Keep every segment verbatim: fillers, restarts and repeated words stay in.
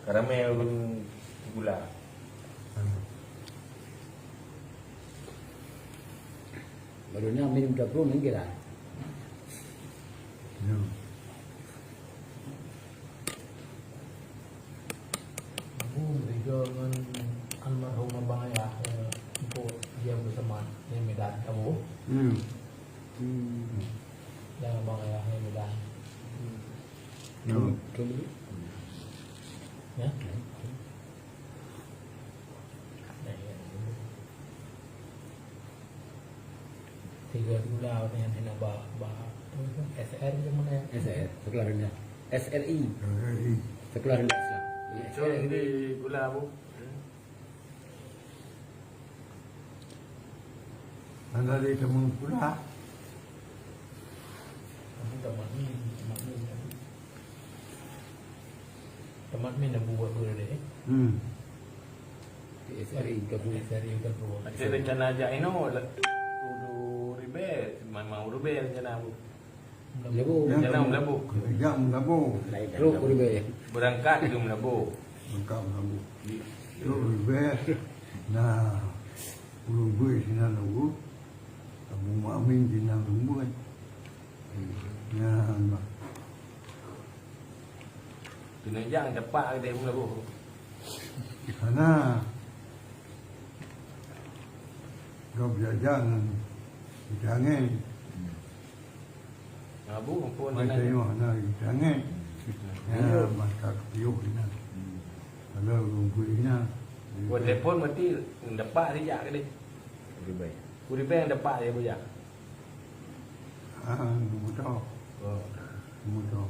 Ramé ureueng gula. Baru na minum dapur mungkin lah. Ya. Aku tiga ngon almarhum abang ayah, eh, empuk dia bersama di Medan kamu. Hmm. Hmm. Yang abang ayah di Medan. Hmm. Ya. Tiga gula nyan hana ba, ba, S R ke mana? S R, sekolah rendah. S R I. S R I. Sekolah rendah Islam. Itu di gula apa? Ada di Temukulah. Tapi tempat ni, tempat ni, tempat ni dah buat boleh deh. Hmm. S R I Temukulah. S R I Temukulah. Ada rencana ajak inoe lah. Ulu Ribet, memang Ulu Ribet rencana aku. Meulaboh. Jalan Meulaboh. Keujak Meulaboh. Trok Ulu Ribet. Beurangkat keu Meulaboh. Beurangkat Meulaboh. Trok Ulu Ribet. Nah, Ulu Ribet sinan Ulu. Abu Muhammad sinan Ulu Ribet. Nah, bah. Keuneuk jak teumpat deh Meulaboh. Hana. Gob jak-jak ngon geutangen. Abu, ampôn. Mai tanyoe hana geutangen. Ya, masa piôh inan. Kalau rumput inan. Buat telepon berarti dapat sijak ke deh? Kuribeng. Kuribeng dapat ya, Bu, ya? Ah, nombor tu. Oh. Nombor tu.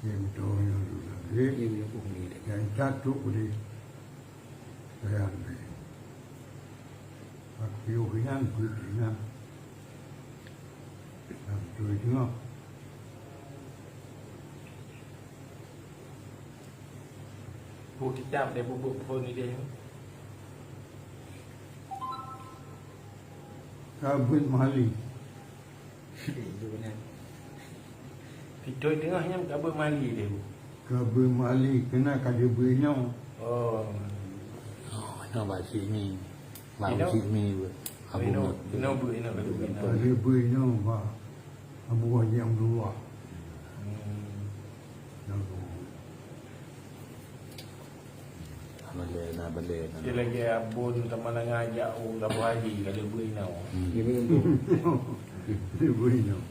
Nyang beutôi nyoe lôn lagèe. Nyang catok udeh. Sayang deh. Bak piôh inan, peuet inan. Nyang beutôi teungoh. Buet kitab deh, buet-buet phôn ideh. Ka beuet meuhali. Itu benar. Pitoe teungoh nyan ka beuet meuhali deh, Bu. Ka beuet meuhali, keunan ka jeuet beuet inoe. Oh. Oh, inoe bak sini. Bak sini, Bu. Inoe, inoe beuet inoe, ka jeuet beuet inoe. Ka jeuet beuet inoe, bak Abu Haji Abdullah. Hmm. Balèe na, balèe na. Dia lagi abon sama dengan ajak ureueng Abu Haji, kalau bui nau. Hmm. Dia bui nau.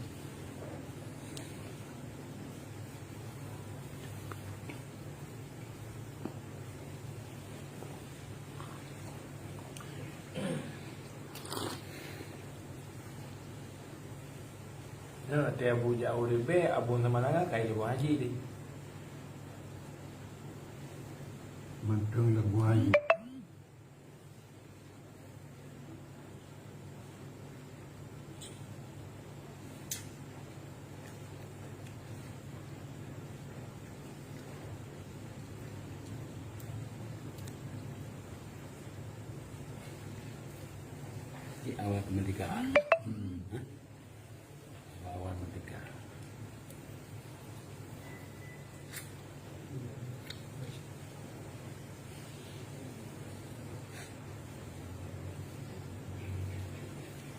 Nah, tiap bujak ureueng bèk, abon sama dengan kai leubeh haji deh. Mantong leubeh haji. Di awal kemerdekaan. Hmm. Lawan merdeka.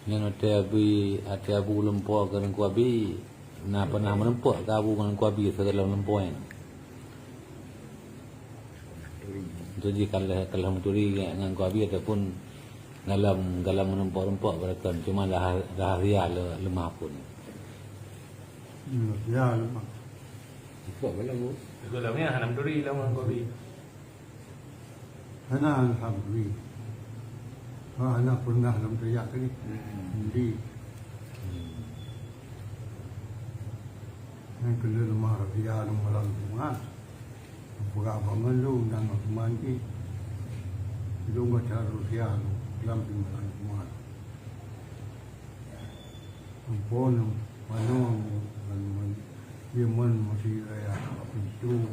Nyan watèe Abi, watèe Abu lumpoe keu Teungku Abi, na pernah meureumpok keu Abu ngon Teungku Abi sigohlom lumpoe nyan? Itu jih ka lheueh, ka lheueh meuturi ngon Teungku Abi ataupun dalam, dalam meureumpok-reumpok beurakon, cuma raha-, rahasia le-, leumah phôn. Hmm, rahasia leumah. Ikot belom, Bu. Ikot lom ya, hana meuturi lom ngon Teungku Abi. Hana, alhamdulillah. Ha, hana pernah lom tajak tadi. Hmm. Jadi, nyang keu lôn leumah rahasia lôn malam Jumat. Peugah bangon lôn dan Osman jih. Lôn baca ruqyah lôn lam teumpat teuma. Ampôn, manoe, manoe, manoe, meuseujid raya bak pintoe,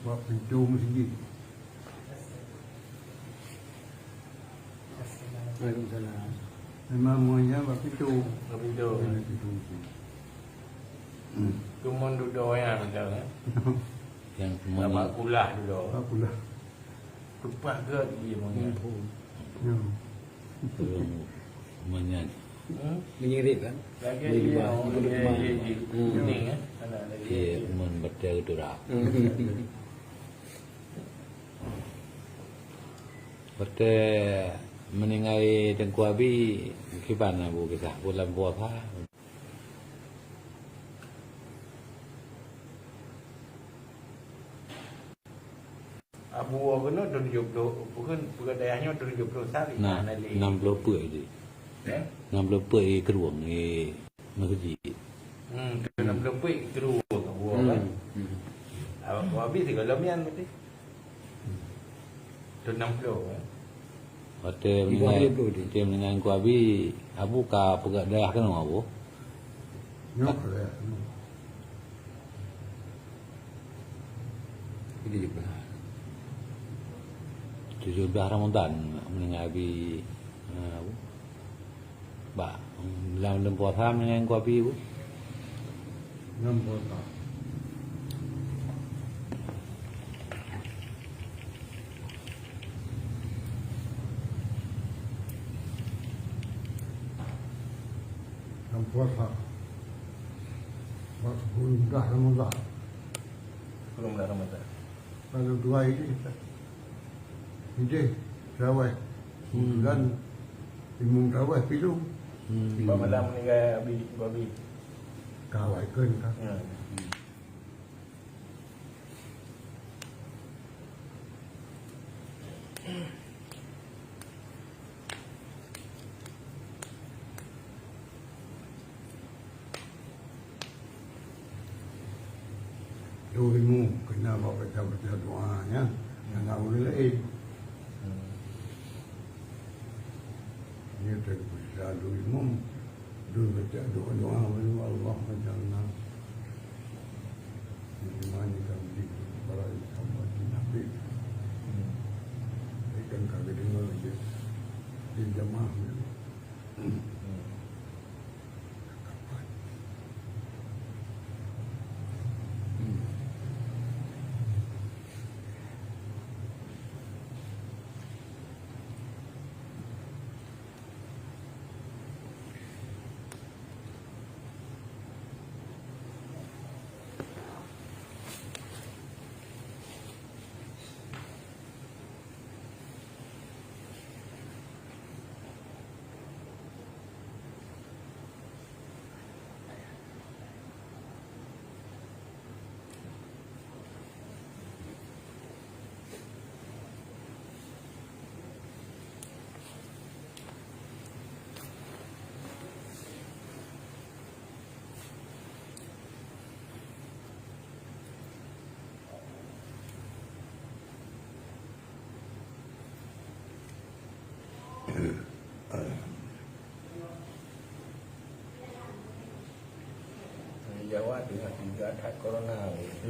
bak pintoe meuseujid. Waalaikumsalam. Memang moe nyan bak pintu. Bak pintu. Bak pintu. Hmm. Cuma dudoe nyan, betul, ya? Yang bak kulah dudoe. Bak kulah. Teupah ke dia moe nyan? Ya. Moe nyan. Hmm? Menyirit, kan? Lagi dia, oh, dia, dia, dia. Hmm. Kuning, eh? Anak lagi. Iya, mun betul tu dah. Hmm. Watèe meuninggai Teungku Abi, kiban Abu kisah bulan puasa. Abu woe keunoe tujoh ploh, bukan, peugah dayah nyoe tujoh ploh sari. Nah, enam ploh peuet di. Eh? Enam ploh peuet di Kerueng, di Meuseujid. Hmm, tu enam puluh peuet tu, kan? Hmm. Awak kau habis tiga lom nyan berarti. Tu enam puluh, kan? Watèe meuninggai, watèe meuninggai Teungku Abi, Abu ka peugah dayah keunoe, Abu? Nyoe ka dayah keunoe. Tujoh blah. Tujoh blah Ramadan meuninggai Abi, ha, Abu. Bak, lam, lam puasa meunyoe Teungku Abi, Bu? Lam puasa. Lam puasa. Bak sepuluh belas Ramadan. Sepuluh belas Ramadan. Lalu dua ini kita. Idéh, traweh. Hmm. Kebetulan imum traweh pilu. Hmm. Bak malam meuninggai Abi, Abi. Ka awai keun ka. Ya. Ilmu kena baca-baca doa, ya. Hana ureueng laén. Nyoe teupeusah ilmu. Dua baca doa-doa, Allahumma ja'alna mimman yukadzibu para Nabi. Ikan kagak dengar je. Di jamaah. Jawa teungoh tiga that corona.